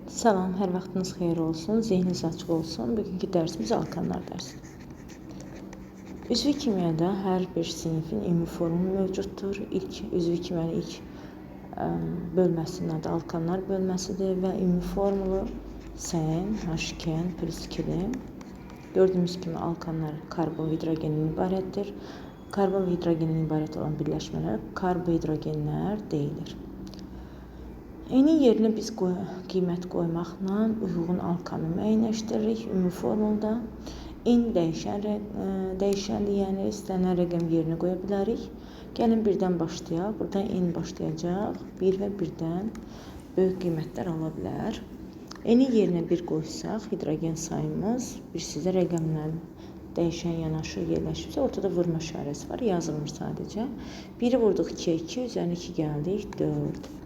Salam, hər vaxtınız xeyir olsun, zehniniz açıq olsun. Bugünkü dərsimiz alkanlar dərsidir. Üzvi kimyada hər bir sinifin ümumi formu mövcuddur. İlk üzvi kimyanın ilk bölməsinin adı alkanlar bölməsidir və ümumi formulu SN, H2N plus 2-dir. Gördüyümüz kimi alkanlar karbon və hidrogenden ibarətdir. Karbon və hidrogenden ibarət olan birləşmələr karbohidrogenlər deyilir. N-in yerinə biz qiymət qoymaqla uyğun alkanı müəyyənləşdiririk ümumi formulda. N dəyişəndir, yəni istənilən rəqəm yerinə qoya bilərik. Gəlin birdən başlayaq. Burada N başlayacaq. 1 və 1-dən böyük qiymətlər ala bilər. N-in yerinə 1 qoysaq, hidrogen sayımız bir sizə rəqəmlə dəyişən yanaşı yerləşibsə, ortada vurma işarəsi var, yazılmır sadəcə. 1-i vurduq 2-yə 2, üzərinə 2 gəldik, 4.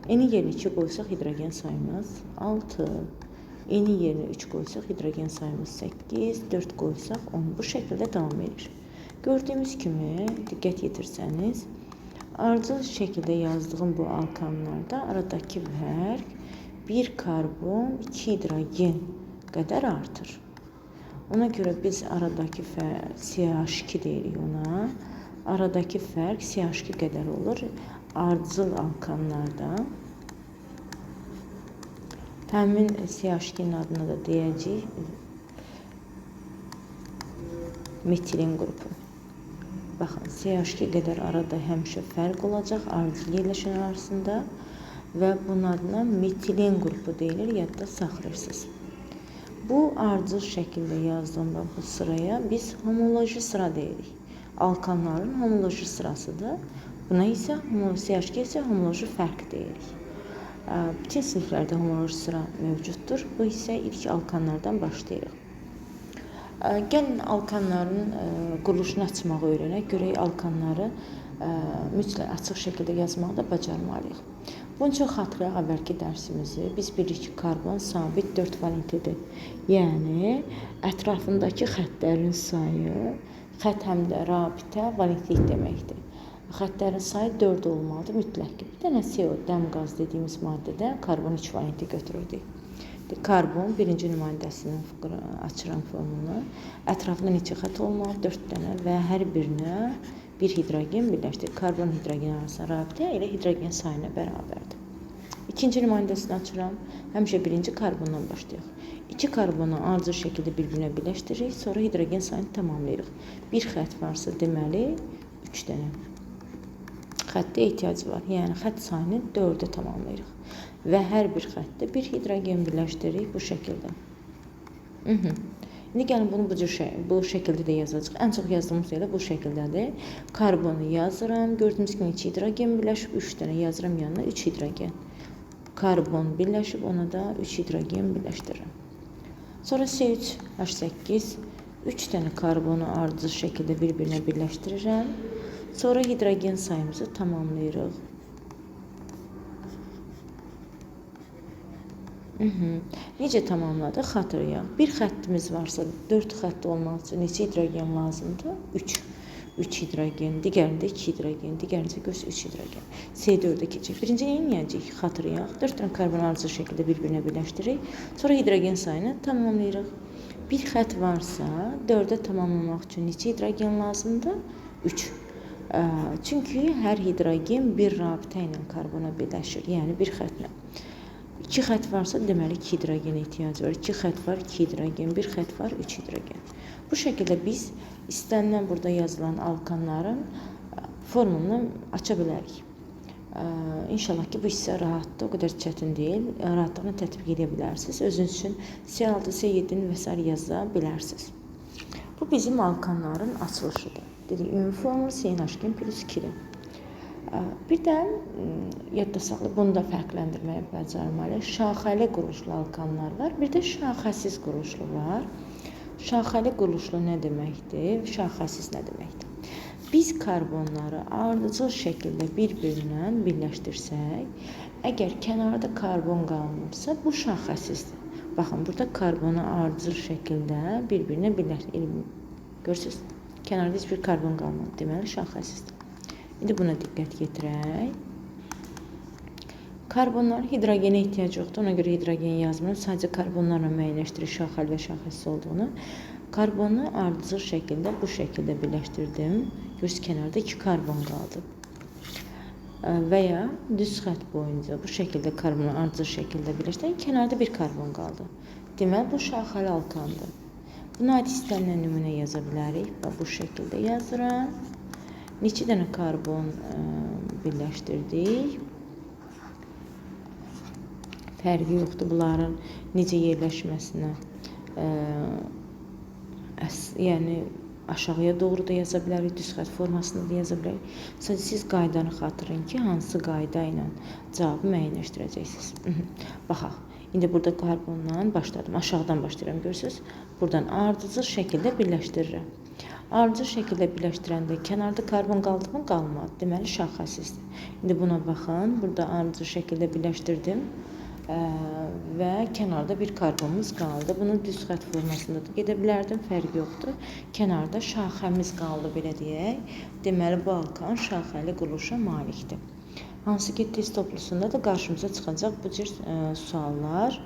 N-in yerinə 2 qoysaq, hidrogen sayımız 6. N-in yerinə 3 qoysaq, hidrogen sayımız 8, 4 qoysaq 10. Bu şəkildə davam edir. Gördüyümüz kimi, diqqət yetirsəniz, ardıcıl şəkildə yazdığım bu alkanlarda aradakı fərq 1 karbon, 2 hidrogen qədər artır. Ona görə biz aradakı fərq CH2 deyirik ona. Aradakı fərq CH2 qədər olur ardıcıl alkanlarda. Həmin CH2-nin adına da deyəcəyik metilen qrupu. Baxın, CH2 qədər arada həmişə fərq olacaq ardıcıl yerləşən arasında və bunun adına metilen qrupu deyilir, yadda saxlayırsınız. Bu ardıcıl şəkildə yazdığım bu sıraya biz homoloji sıra deyirik. Alkanların homoloji sırasıdır. Buna isə CH2 isə homoloji fərq deyirik. Bütün siniflərdə homoloji sıra mövcuddur. Bu isə ilk alkanlardan başlayırıq. Gəlin alkanların quruluşunu açmağı öyrənək. Görək alkanları mütləq açıq şəkildə yazmağı da bacarmalıyıq. Bunun üçün xatırlayaq əvvəlki dərsimizi. Biz bilirik ki, karbon sabit 4 valentlidir. Yəni, ətrafındakı xəttlərin sayı, xətt həm də rabitə, valentlik deməkdir. Xəttlərin sayı 4 olmalıdır mütləq ki. Bir dənə CO, dəm qaz dediyimiz maddədə karbon 3 valenti götürürdük. Karbon birinci nümayəndəsinin açıram formulunu. Ətrafında neçə xətt olmalı? 4 dənə və hər birinə bir hidrogen birləşdirir. Karbon hidrogen arasında rabitə elə hidrogen sayına bərabərdir. İkinci nümayəndəsini açıram. Həmişə birinci karbondan başlayaq. İki karbonu ardıcıl şəkildə bir-birinə birləşdiririk. Sonra hidrogen sayını tamamlayırıq. Bir xətt varsa deməli 3 dənə xəttə ehtiyac var. Yəni xətt sayını 4-ə tamamlayırıq. Və hər bir xəttdə bir hidrogen birləşdiririk bu şəkildə. İndi gəlin bunu bu şəkildə də yazacağıq. Ən çox yazdığımız elə bu şəkildədir. Karbonu yazıram. Gördüyünüz kimi 2 hidrogen birləşib, 3 dənə yazıram yanına 3 hidrogen. Karbon birləşib, ona da 3 hidrogen birləşdirirəm. Sonra C3H8 3 dənə karbonu ardıcıl şəkildə bir-birinə birləşdirirəm. Sonra hidrogen sayımızı tamamlayırıq. Necə tamamladıq? Xatırlayaq. Bir xəttimiz varsa, 4 xətt olmaq üçün neçə hidrogen lazımdır? 3. 3 hidrogen, digərində 2 hidrogen, digərində göz 3 hidrogen. C4-ə keçək. Birinci nə edəcəyik? Xatırlayaq. 4 dənə karbon ardıcıl şəkildə bir-birinə birləşdiririk. Sonra hidrogen sayını tamamlayırıq. Bir xətt varsa, 4-ə tamamlamaq üçün neçə hidrogen lazımdır? 3. Çünki hər hidrogen bir rabitə ilə karbona birləşir, yəni bir xəttlə. 2 xətt varsa, deməli 2 hidrogenə ehtiyacı var. 2 xətt var, 2 hidrogen, 1 xətt var, 3 hidrogen. Bu şəkildə biz istənilən burada yazılan alkanların formulunu aça bilərik. İnşallah ki, bu hissə rahatdır, o qədər çətin deyil. Rahatlıqla tətbiq edə bilərsiniz. Özünüz üçün C6, C7-ni və s. yaza bilərsiniz. Bu bizim alkanların açılışıdır. Dedik, ümumi formulu CnH2 plus 2-dir. Bir də yadda saxla, bunu da fərqləndirməyi bacarmalıyıq. Şaxəli quruluşlu alkanlar var, bir də şaxəsiz quruluşlu var. Şaxəli quruluşlu nə deməkdir? Şaxəsiz nə deməkdir? Biz karbonları ardıcıl şəkildə bir-birinə birləşdirsək, əgər kənarda karbon qalmırsa, bu şaxəsizdir. Baxın, burada karbonu ardıcıl şəkildə bir-birinə birləşdirir. Görürsünüz? Kənarda heç bir karbon qalmadı. Deməli, şaxəsizdir. İndi buna diqqət yetirək. Karbonlar hidrogenə ehtiyac yoxdur. Ona görə hidrogen yazmıram. Sadəcə karbonlarla müəyyənləşdirir şaxəli və şaxəsiz olduğunu. Karbonu ardıcıl şəkildə bu şəkildə birləşdirdim. Görürsünüz, kənarda 2 karbon qaldı. Və ya düz xətt boyunca bu şəkildə karbonu ardıcıl şəkildə birləşdirən kənarda 1 karbon qaldı. Deməli, bu şaxəli alkandır. Buna aid istənilən nümunə yaza bilərik. Və bu şəkildə yazıram. Neçə dənə karbon birləşdirdik? Fərqi yoxdur bunların necə yerləşməsinə. Yəni aşağıya doğru da yaza bilərik, düz xətt formasında da yaza bilərik. Sadəcə siz qaydanı xatırlayın ki, hansı qayda ilə cavabı müəyyənləşdirəcəksiniz. Baxaq. İndi burada karbondan başladım. Aşağıdan başlayıram, görürsünüz. Buradan ardıcıl şəkildə birləşdirirəm. Ardıcıl şəkildə birləşdirəndə kənarda karbon qaldı mı? Qalmadı. Deməli, şaxəsizdir. İndi buna baxın. Burada ardıcıl şəkildə birləşdirdim. Və kənarda bir karbonumuz qaldı. Bunu düz xətt formasında da gedə bilərdim, fərqi yoxdur. Kənarda şaxəmiz qaldı, belə deyək. Deməli, bu alkan şaxəli quruluşa malikdir. Hansı ki, test toplusunda da qarşımıza çıxacaq bu cür suallar.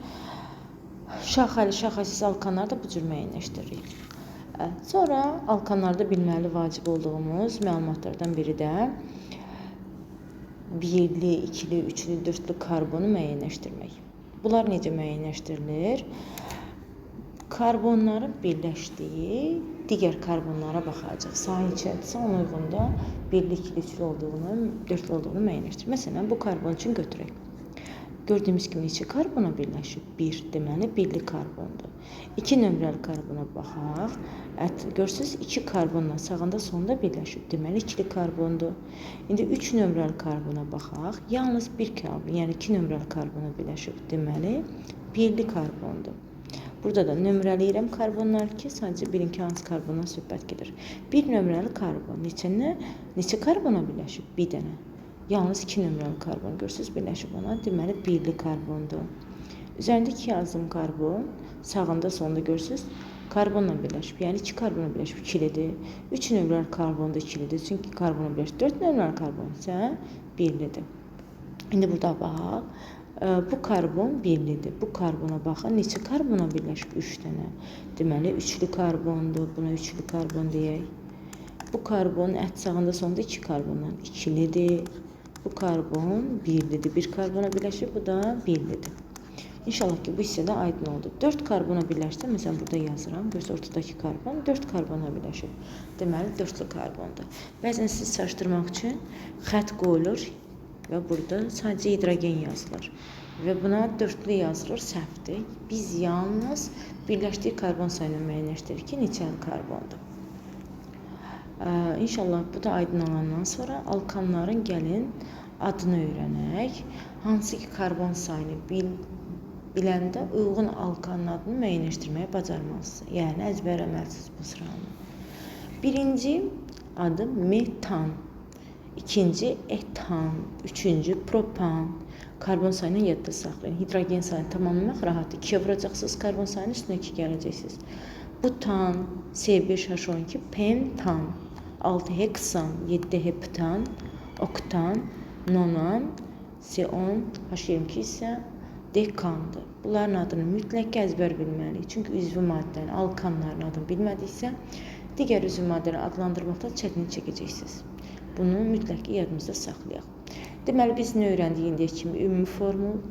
Şaxəli, şaxəsiz alkanları da bu cür müəyyənləşdiririk. Sonra alkanlarda bilməli vacib olduğumuz məlumatlardan biri də birli, ikili, üçlü, dörtlü karbonu müəyyənləşdirmək. Bunlar necə müəyyənləşdirilir? Karbonların birləşdiyi digər karbonlara baxacaq. Sayı neçədirsə, ona uyğun da birli, ikili, üçlü olduğunu, dörtlü olduğunu müəyyənləşdirir. Məsələn, bu karbon üçün götürək. Gördüyümüz kimi neçə karbona birləşib? 1, deməli, birli karbondur. 2 nömrəli karbona baxaq. Görürsünüz, 2 karbonla sağında sonunda birləşib. Deməli, ikili karbondur. İndi 3 nömrəli karbona baxaq. Yalnız bir karbon, yəni 2 nömrəli karbona birləşib. Deməli, birli karbondur. Burada da nömrələyirəm karbonlar ki, sadəcə bilin ki, hansı karbondan söhbət gedir. 1 nömrəli karbon neçə karbona birləşib? 1 dənə. Yalnız 2 nömrəli karbon görürsünüz, birləşib ona. Deməli, birli karbondur. Üzərində 2 yazdığım karbon, sağında sonunda görürsünüz, karbonla birləşib. Yəni, 2 karbona birləşib, ikilidir. 3 nömrəli karbon da ikilidir. Çünki karbona birləşib. 4 nömrəli karbon isə birlidir. İndi burada baxaq. Bu karbon birlidir. Bu karbona baxın. Neçə karbona birləşib? 3 dənə. Deməli, üçlü karbondur. Buna üçlü karbon deyək. Bu karbon ət sağında sonunda 2 karbondan ikilidir. Bu karbon birlidir. Bir karbona birləşib, bu da birlidir. İnşallah ki, bu hissədə aydın oldu. 4 karbona birləşsə, məsələn, burada yazıram. Görürsünüz, ortadakı karbon 4 karbona birləşib. Deməli, dörtlü karbondur. Bəzən sizi çaşdırmaq üçün xətt qoyulur və burada sadəcə hidrogen yazılır. Və buna dörtlü yazılır, səhvdir. Biz yalnız birləşdiyi karbon sayını müəyyənləşdiririk ki, neçəli karbondur. İnşallah bu da aydın olandan sonra alkanların gəlin adını öyrənək. Hansı ki, karbon sayını biləndə uyğun alkanın adını müəyyənləşdirməyə bacarmalısınız. Yəni, əzbərləməlisiniz bu sıranı. Birinci adı metan, ikinci etan, üçüncü propan. Karbon sayını yadda saxlayın. Hidrogen sayını tamamlamaq rahatdır. 2-yə vuracaqsınız, karbon sayının üstünə 2 gələcəksiniz. Butan, C5H12, pentan, 6 heksan, 7 heptan, oktan, nonan, C10H22 isə dekandır. Bunların adını mütləq əzbər bilməliyik. Çünki üzvü maddənin, alkanların adını bilmədiksə, digər üzvü maddəni adlandırmaqda çətinlik çəkəcəksiniz. Bunu mütləq yadımızda saxlayaq. Deməli, biz nə öyrəndik indiyə kimi? Ümumi formul,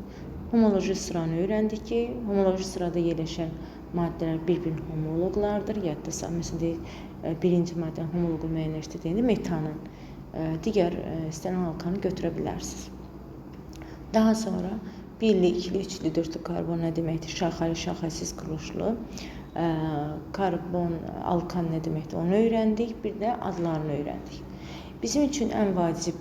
homoloji sıranı öyrəndik ki, homoloji sırada yerləşən maddələr bir-birinin homoloqlardır. Yadda saxlayın. Məsələn, deyək, birinci maddənin homoloqu müəyyənləşdirdiyində metanın, digər istənilən alkanı götürə bilərsiniz. Daha sonra birli, ikili, üçlü, dörtlü karbon nə deməkdir? Şaxəli, şaxəsiz quruluşlu karbon, alkan nə deməkdir? Onu öyrəndik. Bir də adlarını öyrəndik. Bizim üçün ən vacib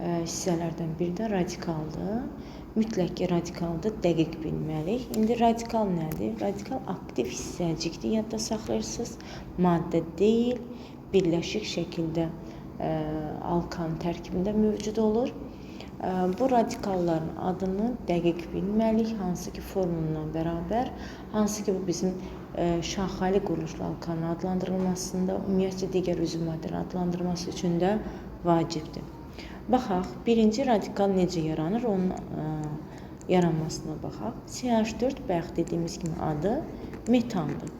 hissələrdən biri də radikaldır. Mütləq ki, radikalda dəqiq bilməliyik. İndi radikal nədir? Radikal aktiv hissəcikdir, yadda saxlayırsınız. Maddə deyil, birləşik şəkildə alkan tərkibində mövcud olur. Bu radikalların adını dəqiq bilməliyik, hansı ki formulundan bərabər, hansı ki bu bizim şaxəli quruluşlu alkanın adlandırılmasında, ümumiyyətcə digər üzv maddələrin adlandırılması üçün də vacibdir. Baxaq, birinci radikal necə yaranır, onun yaranmasına baxaq. CH4 bayaq dediyimiz kimi adı metandır.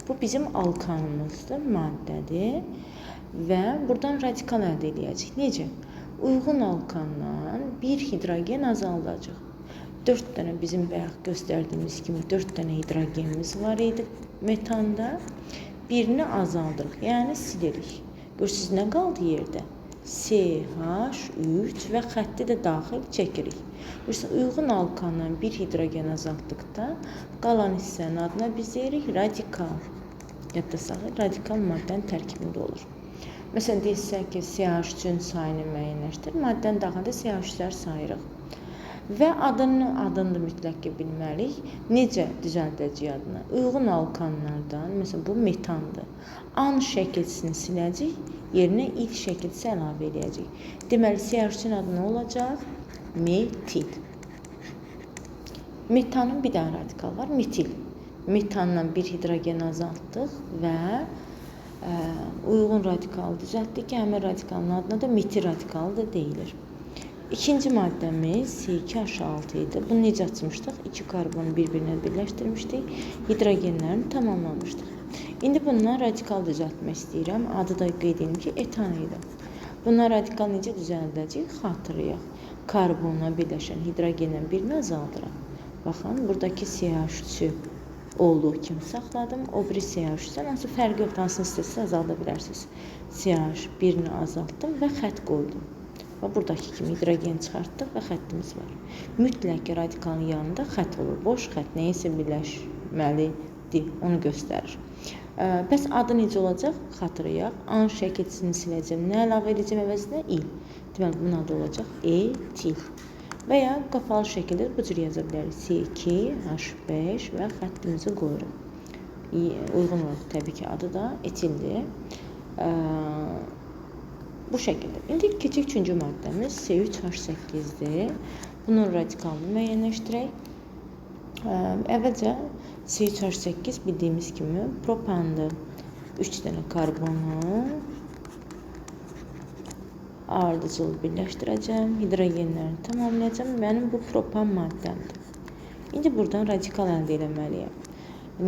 Bu bizim alkanımızdır, maddədir və buradan radikal əldə edəcəyik. Necə? Uyğun alkandan bir hidrogen azaldacaq. 4 dənə bizim bayaq göstərdiyimiz kimi 4 dənə hidrogenimiz var idi metanda. Birini azaldırıq, yəni silirik. Görürsünüz nə qaldı yerdə? CH3 və xətti də daxil çəkirik. Görürsünüz, uyğun alkandan bir hidrogen azaltdıqda qalan hissənin adına biz deyirik radikal. Yadda saxlayın, radikal maddənin tərkibində olur. Məsələn, desək ki, CH3-ün sayını müəyyənləşdir, maddənin daxilində CH3-lər sayırıq. Və adını da mütləq ki bilməliyik. Necə düzəldəcəyik adını? Uyğun alkanlardan, məsələn, bu metandır. An şəkilçisini siləcəyik, yerinə il şəkilçisi əlavə eləyəcəyik. Deməli, CH3-ün adı nə olacaq? Metil. Metanın bir dənə radikal var, metil. Metandan bir hidrogen azaltdıq və uyğun radikalı düzəltdik ki, həmin radikalın adına da metil radikalı da deyilir. İkinci maddəmiz C2H6 idi. Bunu necə açmışdıq? İki karbonu bir-birinə birləşdirmişdik. Hidrogenlərini tamamlamışdıq. İndi bundan radikal düzəltmək istəyirəm. Adı da qeyd edim ki, etan idi. Bundan radikal necə düzəldəcəyik? Xatırlayaq. Karbonla birləşən hidrogendən birini azaldıraq. Baxın, buradakı CH3-ü olduğu kimi saxladım. O biri CH3-dən hansı fərqi yoxdur, hansını istəsiniz azalda bilərsiniz. CH birini azaltdım və xətt qoydum. Və buradakı kimi hidrogen çıxartdıq və xəttimiz var. Mütləq ki, radikalın yanında xətt olur. Boş xətt nəyisə birləşməlidir, onu göstərir. Bəs adı necə olacaq? Xatırlayaq. An şəkilçisini siləcəm. Nə əlavə edəcəm əvəzinə? İl. Deməli, bunun adı olacaq etil. Və ya qapalı şəkildə bu cür yaza bilərik. C2H5 və xəttimizi qoyuruq. Uyğun olaraq təbii ki, adı da etildir. Bu şəkildə. İndi keçək üçüncü maddəmiz C3H8-dir. Bunun radikalını müəyyənləşdirək. Əvvəlcə C3H8 bildiyimiz kimi propandır. 3 dənə karbonu ardıcıl birləşdirəcəm. Hidrogenlərini tamamlayacağam. Mənim bu propan maddəmdir. İndi buradan radikal əldə eləməliyəm.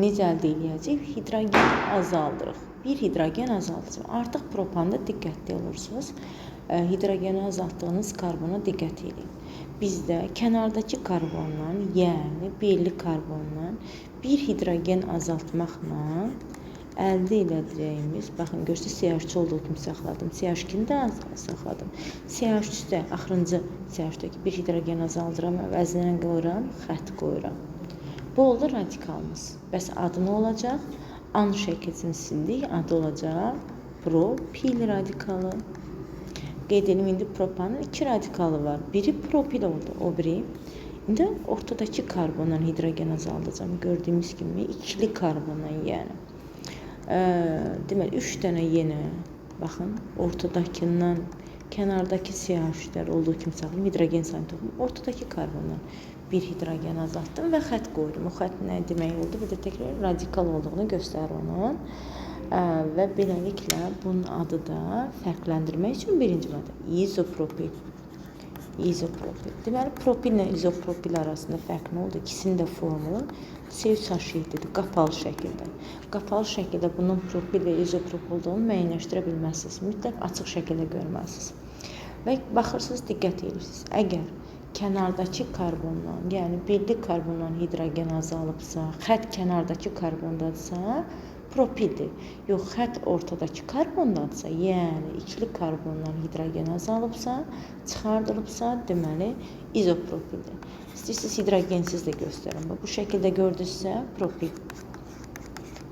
Necə əldə eləyəcəyik? Hidrogen azaldırıq. Bir hidrogen azaldacağım. Artıq propanda diqqətli olursunuz. Hidrogeni azaltdığınız karbona diqqət edin. Bizdə kənardakı karbondan, yəni belli karbondan bir hidrogen azaltmaqla əldə elədiyimiz, baxın görürsünüz CH3 olduğu kimi saxladım. CH2-ni də saxladım. CH3-də axırıncı CH3-dəki bir hidrogen azaldıram, əvəzinə qoyuram, xətt qoyuram. Bu oldu radikalımız. Bəs adı nə olacaq? An şəkilçisini sildik, adı olacaq propil radikalı. Qeyd edim, indi propanın iki radikalı var. Biri propil oldu, o biri. İndi ortadakı karbondan hidrogen azaldacağım. Gördüyümüz kimi ikili karbondan yəni. Deməli, 3 dənə yenə, baxın, ortadakından kənardakı CH3-lər olduğu kimi saxlayım, hidrogen sayını toxum. Ortadakı karbondan bir hidrogen azaltdım və xətt qoydum. O xətt nə demək oldu? Bir də təkrar radikal olduğunu göstərir onun. Və beləliklə bunun adı da fərqləndirmək üçün birinci maddə izopropil. İzopropil. Deməli, propil ilə izopropil arasında fərq nə oldu? İkisinin də formulu C3H7-dir, qapalı şəkildə. Qapalı şəkildə bunun propil və izopropil olduğunu müəyyənləşdirə bilməzsiniz. Mütləq açıq şəkildə görməlisiniz. Və baxırsınız, diqqət edirsiniz. Əgər kənardakı karbondan, yəni birli karbondan hidrogen azalıbsa, xətt kənardakı karbondadırsa, propildir. Yox, xətt ortadakı karbondadırsa, yəni ikili karbondan hidrogen azalıbsa, çıxardılıbsa, deməli izopropildir. İstəyirsiniz hidrogensiz də göstərim. Bu şəkildə gördünüzsə propil.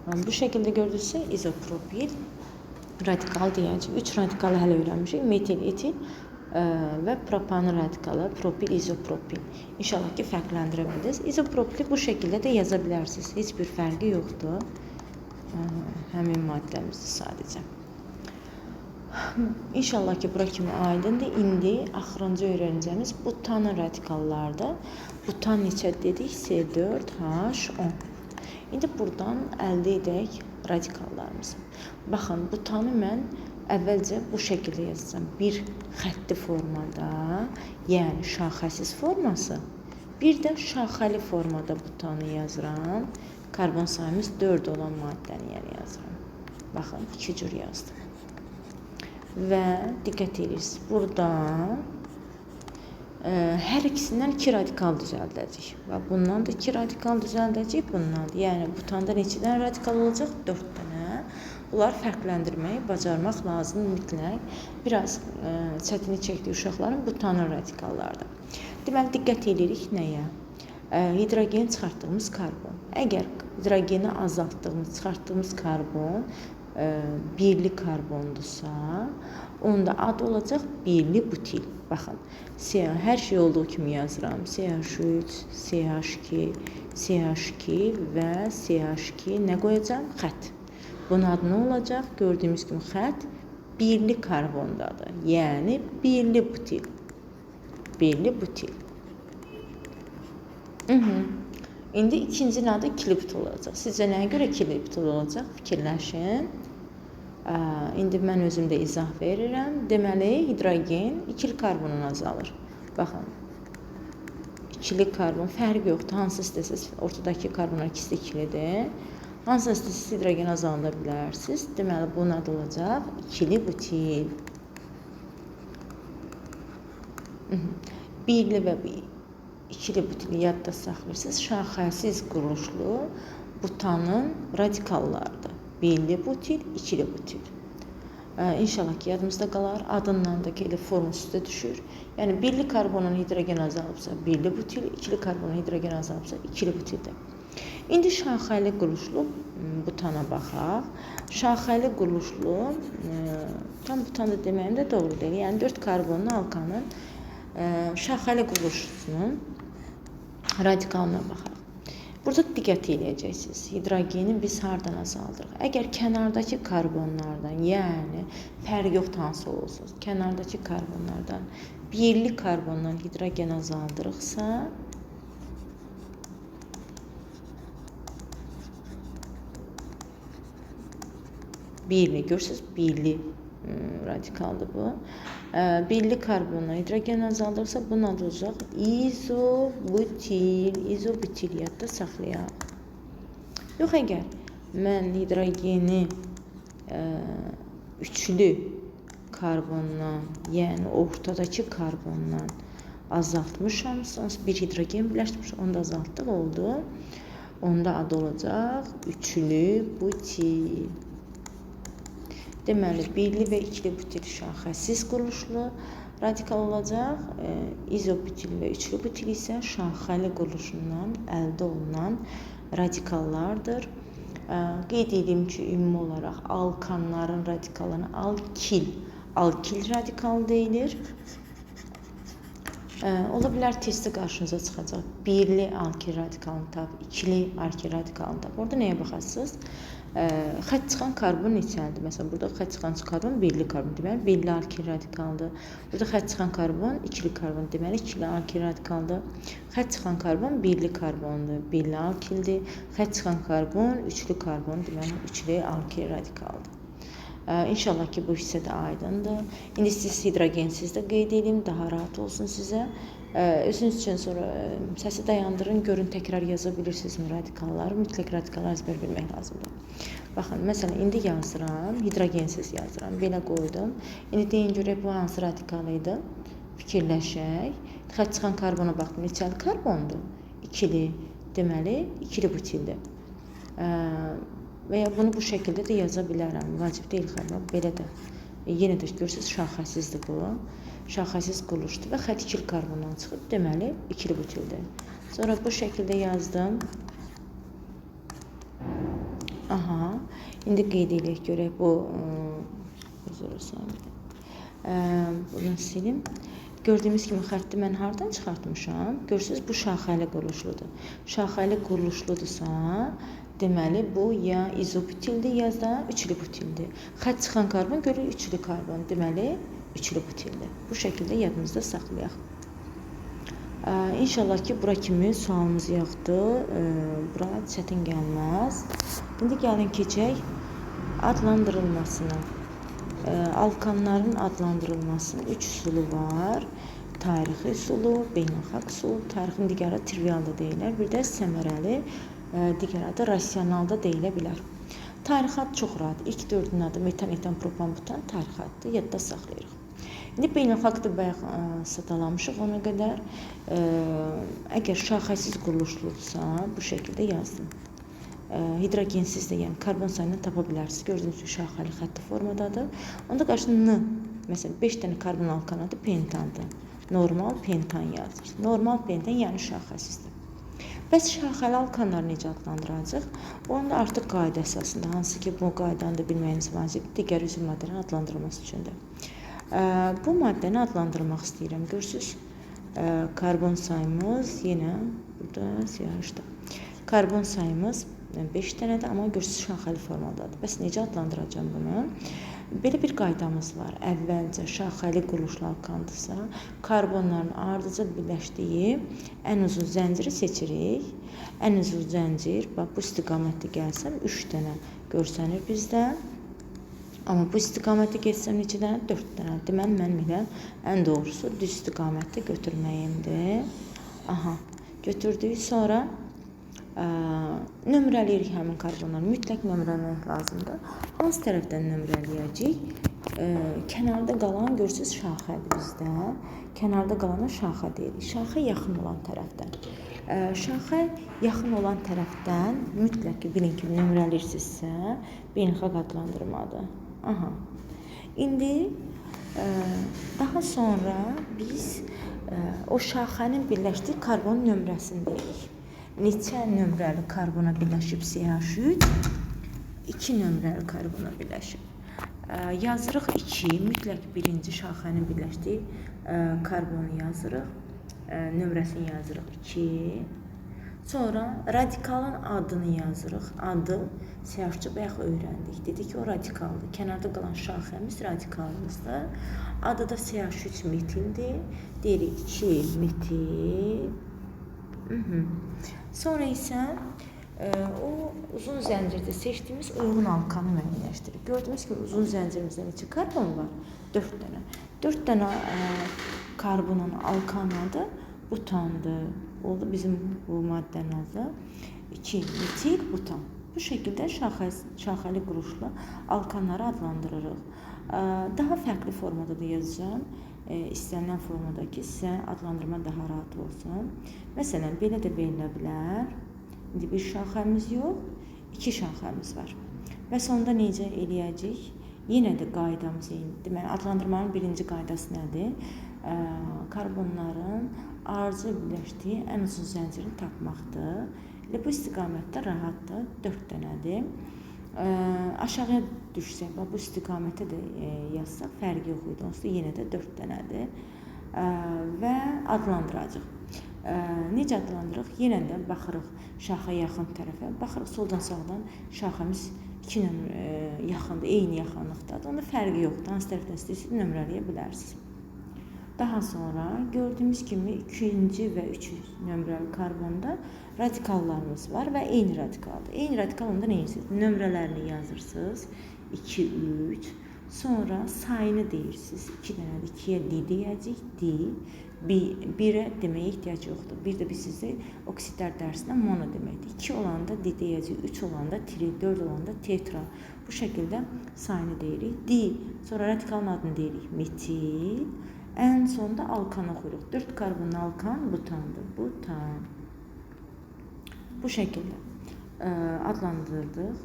Bu şəkildə gördünüzsə izopropil radikal deyəcək. 3 radikalı hələ öyrənmişik. Metil, etil və propanın radikalı propil, izopropil. İnşallah ki, fərqləndirə bildiniz. İzopropili bu şəkildə də yaza bilərsiniz. Heç bir fərqi yoxdur. Həmin maddəmizdir sadəcə. İnşallah ki, bura kimi aydındır. İndi axırıncı öyrənəcəyimiz butanın radikallardır. Butan neçə dedik? C4H10. İndi buradan əldə edək radikallarımızı. Baxın, butanı mən əvvəlcə bu şəkildə yazacağam. Bir xətti formada, yəni şaxəsiz forması, Bir də şaxəli formada butanı yazıram. Karbon sayımız 4 olan maddəni yəni yazıram. Baxın, iki cür yazdım. Və diqqət edirsiniz, burada hər ikisindən 2 radikal düzəldəcəyik. Və bundan da 2 radikal düzəldəcəyik, bundan da. Yəni, butanda neçə dənə radikal olacaq? 4 dənə. Bunları fərqləndirməyi bacarmaq lazım mütləq. Biraz çətini çəkdiyi uşaqların butanın radikallarıdır. Deməli, diqqət edirik nəyə? Hidrogen çıxartdığımız karbon. Əgər hidrogeni azaltdığımız, çıxartdığımız karbon birli karbondursa, onda adı olacaq birli butil. Baxın, hər şey olduğu kimi yazıram. CH3, CH2, CH2 və CH2 nə qoyacağam? Xətt. Bunun adı nə olacaq? Gördüyümüz kimi xətt birli karbondadır. Yəni, birli butil. Birli butil. İndi ikincinin adı ikili butil olacaq. Sizcə nəyə görə ikili butil olacaq? Fikirləşin. İndi mən özüm də izah verirəm. Deməli, hidrogen ikili karbonun azalır. Baxın, ikili karbon, fərqi yoxdur. Hansı istəsiniz, ortadakı karbonlar ikisi də ikilidir. Hansını istəsiniz, hidrogen azalda bilərsiniz. Deməli, bunun adı olacaq ikili butil. Birli və ikili butili yadda saxlayırsınız. Şaxəsiz quruluşlu butanın radikallarıdır. Birli butil, ikili butil. İnşallah ki, yadımızda qalar. Adından da ki, elə formu üstə düşür. Yəni, birli karbonun hidrogen azalıbsa birli butil, ikili karbonun hidrogen azalıbsa ikili butildir. İndi şaxəli quruluşlu butana baxaq. Şaxəli quruluşlu, tam butan da deməyim də doğru deyil. Yəni, 4 karbonlu alkanın şaxəli quruluşunun radikalına baxaq. Burada diqqət eləyəcəksiniz. Hidrogeni biz hardan azaldırıq? Əgər kənardakı karbonlardan, yəni fərq yoxdur hansı olsun, kənardakı karbonlardan, birli karbondan hidrogen azaldırıqsa, birli, görürsünüz, birli radikaldır bu. Birli karbonla hidrogen azaldırsa bunun adı olacaq izobutil. İzobutil yadda saxlayaq. Yox, əgər mən hidrogeni üçlü karbondan, yəni ortadakı karbondan azaltmışamsa, bir hidrogen birləşdirmiş, onu da azaltdıq, oldu. Onda adı olacaq üçlü butil. Deməli, birli və ikili butil şaxəsiz quruluşlu radikal olacaq. İzobutil və üçlü butil isə şaxəli quruluşundan əldə olunan radikallardır. Qeyd edim ki, ümumi olaraq alkanların radikallarına alkil, alkil radikal deyilir. Ola bilər testdə qarşınıza çıxacaq. Birli alkil radikalını tap, ikili alkil radikalını tap. Orada nəyə baxasınız? Xətt çıxan karbon neçəlidir? Məsələn, burada xətt çıxan karbon birli karbon, deməli, birli alkil radikaldır. Burada xətt çıxan karbon ikili karbon, deməli, ikili alkil radikaldır. Xətt çıxan karbon birli karbondur, birli alkildir. Xətt çıxan karbon üçlü karbon, deməli, üçlü alkil radikaldır. İnşallah ki, bu hissə də aydındır. İndi siz hidrogensiz də qeyd edeyim, daha rahat olsun sizə. Özünüz üçün sonra səsi dayandırın, görün təkrar yaza bilirsinizmi radikalları. Mütləq radikalları əzbər bilmək lazımdır. Baxın, məsələn, indi yazıram, hidrogensiz yazıram, belə qoydum. İndi deyin görək, bu hansı radikal idi? Fikirləşək. Xətt çıxan karbona baxdım, neçəli karbondur? İkili, deməli, ikili butildir. Və ya bunu bu şəkildə də yaza bilərəm. Vacib deyil xəbər, belə də. Yenə də görürsünüz, şaxəsizdir bu. Şaxəsiz quruluşdur və xətt ikili karbondan çıxıb, deməli, ikili butildir. Sonra bu şəkildə yazdım. Aha, indi qeyd edək görək bu, bunu silim. Gördüyümüz kimi xətti mən hardan çıxartmışam? Görürsünüz, bu şaxəli quruluşludur. Şaxəli quruluşludursa, deməli, bu ya izobutildir, ya da üçlü butildir. Xətt çıxan karbon görür, üçlü karbon, deməli, üçlü butildir. Bu şəkildə yadımızda saxlayaq. İnşallah ki, bura kimi sualımız yoxdur. Bura çətin gəlməz. İndi gəlin keçək adlandırılmasına. Alkanların adlandırılmasının 3 üsulu var. Tarixi üsulu, beynəlxalq üsul, tarixin digər adı trivial da deyilər. Bir də səmərəli, digər adı rasional da deyilə bilər. Tarixi ad çox rahat. İlk dördünün adı metan, etan, propan, butan tarixi addır. Yadda saxlayırıq. İndi beynəlxalqda bayaq sadalamışıq ona qədər. Əgər şaxəsiz quruluşlusa, bu şəkildə yazdım. Hidrogensiz də, yəni karbon sayını tapa bilərsiniz. Gördüyünüz kimi şaxəli xətti formadadır. Onda qarşısında N, məsələn 5 dənə karbon alkan adı pentandır. Normal pentan yazır. Normal pentan, yəni şaxəsizdir. Bəs şaxəli alkanları necə adlandıracaq? Onun da artıq qayda əsasında, hansı ki bu qaydanı da bilməyiniz vacibdir, digər üzv maddələrin adlandırılması üçündür. Bu maddəni adlandırmaq istəyirəm. Görürsünüz, karbon sayımız yenə burada siyahışda. Karbon sayımız 5 dənədir, amma görürsünüz şaxəli formadadır. Bəs necə adlandıracağam bunu? Belə bir qaydamız var. Əvvəlcə şaxəli quruluşlu alkandırsa, karbonların ardıcıl birləşdiyi ən uzun zənciri seçirik. Ən uzun zəncir, bax bu istiqamətdə gəlsəm 3 dənə görsənir bizdə. Amma bu istiqamətdə getsəm neçə dənə? 4 dənə. Deməli, mənim elə ən doğrusu düz istiqamətdə götürməyimdir. Aha, götürdük. Sonra nömrələyirik həmin karbonları. Mütləq nömrələmək lazımdır. Hansı tərəfdən nömrələyəcəyik? Kənarda qalan, görürsünüz, şaxədir bizdə. Kənarda qalana şaxə deyirik. Şaxə yaxın olan tərəfdən. Şaxə yaxın olan tərəfdən mütləq ki, bilin ki, nömrələyirsinizsə, beynəlxalq adlandırmadır. Aha. İndi daha sonra biz o şaxənin birləşdiyi karbon nömrəsini deyirik. Neçə nömrəli karbona birləşib CH3? 2 nömrəli karbona birləşib. Yazırıq 2, mütləq birinci şaxənin birləşdiyi karbonu yazırıq. Nömrəsini yazırıq 2. Sonra radikalın adını yazırıq. Adı CH3 bayaq öyrəndik. Dedik ki, o radikaldır. Kənarda qalan şaxəmiz radikalımızdır. Adı da CH3 metildir. Deyirik 2 metil. Sonra isə o uzun zəncirdə seçdiyimiz uyğun alkanı müəyyənləşdiririk. Gördüyünüz kimi uzun zəncirimizdə neçə karbon var? 4 dənə. 4 dənə karbonun alkan adı butandır. Oldu bizim bu maddənin adı 2 metil butan. Bu şəkildə şaxəli quruluşlu alkanları adlandırırıq. Daha fərqli formada da yazacağam. İstənilən formada ki, sizə adlandırma daha rahat olsun. Məsələn, belə də verilə bilər. İndi bir şaxəmiz yox, 2 şaxəmiz var. Bəs onda necə eləyəcəyik? Yenə də qaydamız eynidir. Deməli, adlandırmanın birinci qaydası nədir? Karbonların ardıcıl birləşdiyi ən uzun zəncirini tapmaqdır. Elə bu istiqamətdə rahatdır, 4 dənədir. Aşağıya düşsək, bax, bu istiqamətə də yazsaq, fərqi yox idi. Onsuz da yenə də 4 dənədir və adlandıracaq. Necə adlandırırıq? Yenə də baxırıq şaxa yaxın tərəfə. Baxırıq soldan sağdan şaxəmiz 2 nömrə yaxındır, eyni yaxınlıqdadır. Onda fərqi yoxdur. Hansı tərəfdən istəyirsiniz nömrələyə bilərsiniz. Daha sonra gördüyümüz kimi 2-ci və 3 nömrəli karbonda radikallarımız var və eyni radikaldır. Eyni radikal onda nə edirsiniz? Nömrələrini yazırsınız. 2, 3. Sonra sayını deyirsiniz. 2 dənədir. 2-yə D deyəcəyik. D. 1-ə deməyə ehtiyac yoxdur. Bir də biz sizi oksidlər dərsində mono deməkdir. 2 olanda D deyəcəyik, 3 olanda tri, 4 olanda tetra. Bu şəkildə sayını deyirik. D. Sonra radikalın adını deyirik. Metil. Ən sonda alkanı oxuyuruq. 4 karbonlu alkan butandır. Butan. Bu şəkildə adlandırdıq.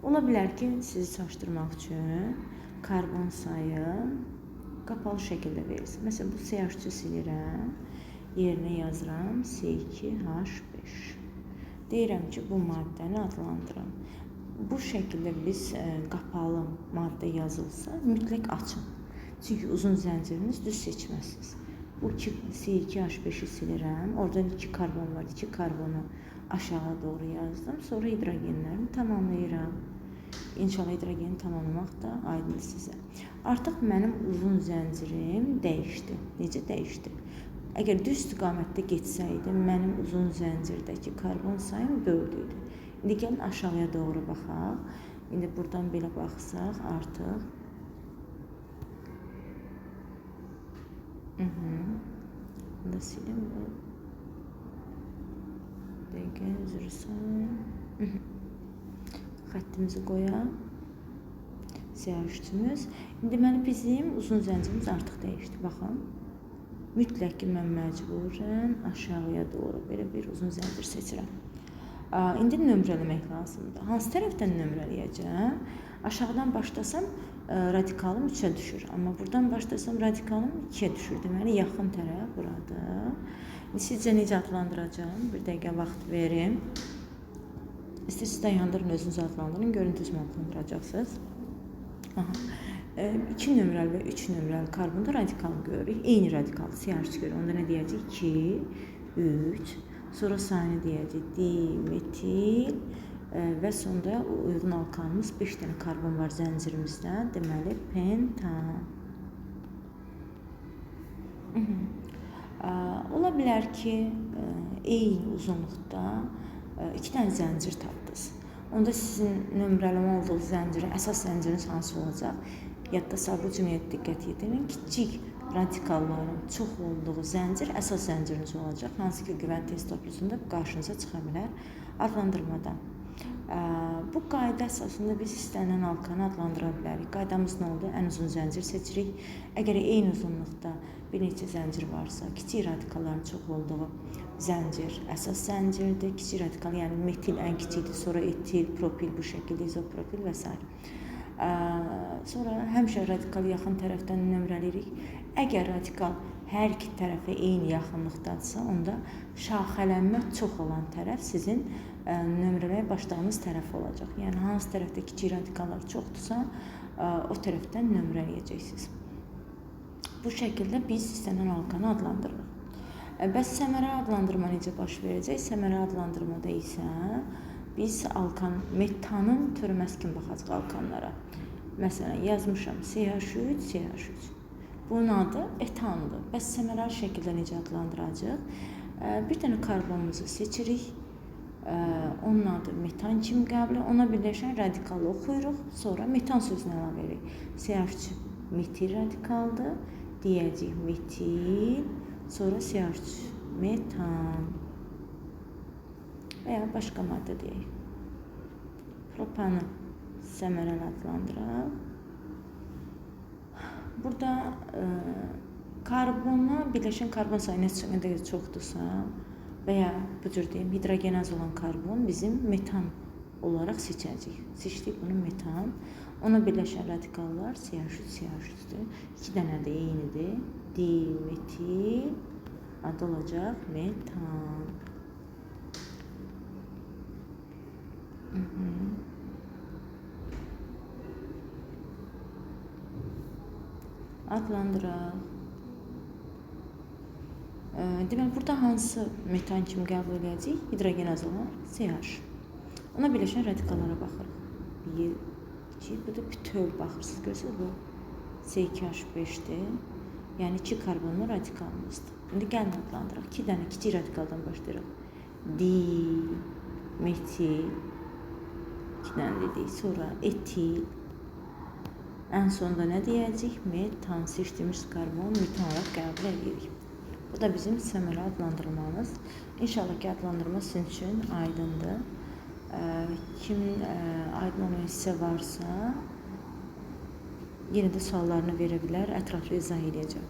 Ola bilər ki, sizi çaşdırmaq üçün karbon sayı qapalı şəkildə verilsin. Məsələn, bu CH3-ü silirəm. Yerinə yazıram C2H5. Deyirəm ki, bu maddəni adlandırın. Bu şəkildə biz qapalı maddə yazılsa, mütləq açın. Çünki uzun zənciriniz düz seçməzsiniz. Bu C2H5-i silirəm. Oradan 2 karbon var. 2 karbonu aşağı doğru yazdım. Sonra hidrogenlərimi tamamlayıram. İnşallah hidrogeni tamamlamaq da aydındır sizə. Artıq mənim uzun zəncirim dəyişdi. Necə dəyişdi? Əgər düz istiqamətdə getsəydim, mənim uzun zəncirdəki karbon sayım 4 idi. İndi gəlin aşağıya doğru baxaq. İndi buradan belə baxsaq artıq Bunu da silim. Dəqiqə, üzr istəyirəm. Xəttimizi qoyaq. CH3-ümüz. İndi deməli bizim uzun zəncirimiz artıq dəyişdi. Baxın. Mütləq ki, mən məcburən aşağıya doğru belə bir uzun zəncir seçirəm. İndi nömrələmək lazımdır. Hansı tərəfdən nömrələyəcəm? Aşağıdan başlasam radikalım 3-ə düşür. Amma buradan başlasam radikalım 2-yə düşür. Deməli, yaxın tərəf buradır. Sizcə necə adlandıracağım? Bir dəqiqə vaxt verim. İstəyirsiniz dayandırın, özünüz adlandırın. Görün, düz mü adlandıracaqsınız? Aha. 2 nömrəli və 3 nömrəli karbonda radikal görürük. Eyni radikal CH3 görürük. Onda nə deyəcək? 2, 3. Sonra sayını deyəcək dimetil və sonda uyğun alkanımız 5 dənə karbon var zəncirimizdə. Deməli, pentan. Ola bilər ki, eyni uzunluqda 2 dənə zəncir tapdınız. Onda sizin nömrələmə olduğu zəncirin, əsas zənciriniz hansı olacaq? Yadda saxla, bu cümləyə diqqət yetirin. Kiçik radikalların çox olduğu zəncir əsas zənciriniz olacaq. Hansı ki, güvən test toplusunda qarşınıza çıxa bilər adlandırmada. Bu qayda əsasında biz istənilən alkanı adlandıra bilərik. Qaydamız nə oldu? Ən uzun zəncir seçirik. Əgər eyni uzunluqda bir neçə zəncir varsa, kiçik radikalların çox olduğu zəncir əsas zəncirdir. Kiçik radikal, yəni metil ən kiçikdir, sonra etil, propil bu şəkildə, izopropil və s. Sonra həmişə radikal yaxın tərəfdən nömrələyirik. Əgər radikal hər iki tərəfə eyni yaxınlıqdadırsa, onda şaxələnmə çox olan tərəf sizin nömrələyə başladığınız tərəf olacaq. Yəni, hansı tərəfdə kiçik radikallar çoxdursa, o tərəfdən nömrələyəcəksiniz. Bu şəkildə biz istənilən alkanı adlandırırıq. Bəs səmərə adlandırma necə baş verəcək? Səmərə adlandırmada isə biz alkan, metanın törəməsi kimi baxacaq alkanlara. Məsələn, yazmışam CH3, CH3. Bunun adı etandır. Bəs səmərəli şəkildə necə adlandıracaq? Bir dənə karbonumuzu seçirik. Onun adı metan kimi qəbul. Ona birləşən radikalı oxuyuruq. Sonra metan sözünü əlavə edirik. CH3 metil radikaldır. Deyəcəyik metil, sonra CH3 metan və ya başqa maddə deyək. Propanı səmərəli adlandıraq. Burada karbona birləşən karbon sayı nə qədər çoxdursa və ya bu cür deyim, hidrogenaz olan karbon bizim metan olaraq seçəcəyik. Seçdik bunu metan. Ona birləşən radikallar CH3, CH3-dür. 2 dənə də eynidir. Dimetil adı olacaq metan. Adlandıraq. Deməli, burada hansı metan kimi qəbul edəcəyik? Hidrogenaz olan CH. Ona birləşən radikallara baxırıq. 1, 2, bu da bütöv baxırsınız. Görürsünüz, bu C2H5-dir. Yəni, 2 karbonlu radikalımızdır. İndi gəlin adlandıraq. 2 dənə kiçik radikaldan başlayırıq. Di, metil, 2 dənə dedik. Sonra etil. Ən sonda nə deyəcəyik? Metan. Seçdiyimiz karbon metan olaraq qəbul edirik. Bu da bizim səmərə adlandırmamız. İnşallah ki, adlandırma sizin üçün aydındır. Kimin aydın olmayan hissə varsa, yenə də suallarını verə bilər, ətraflı izah edəcəm.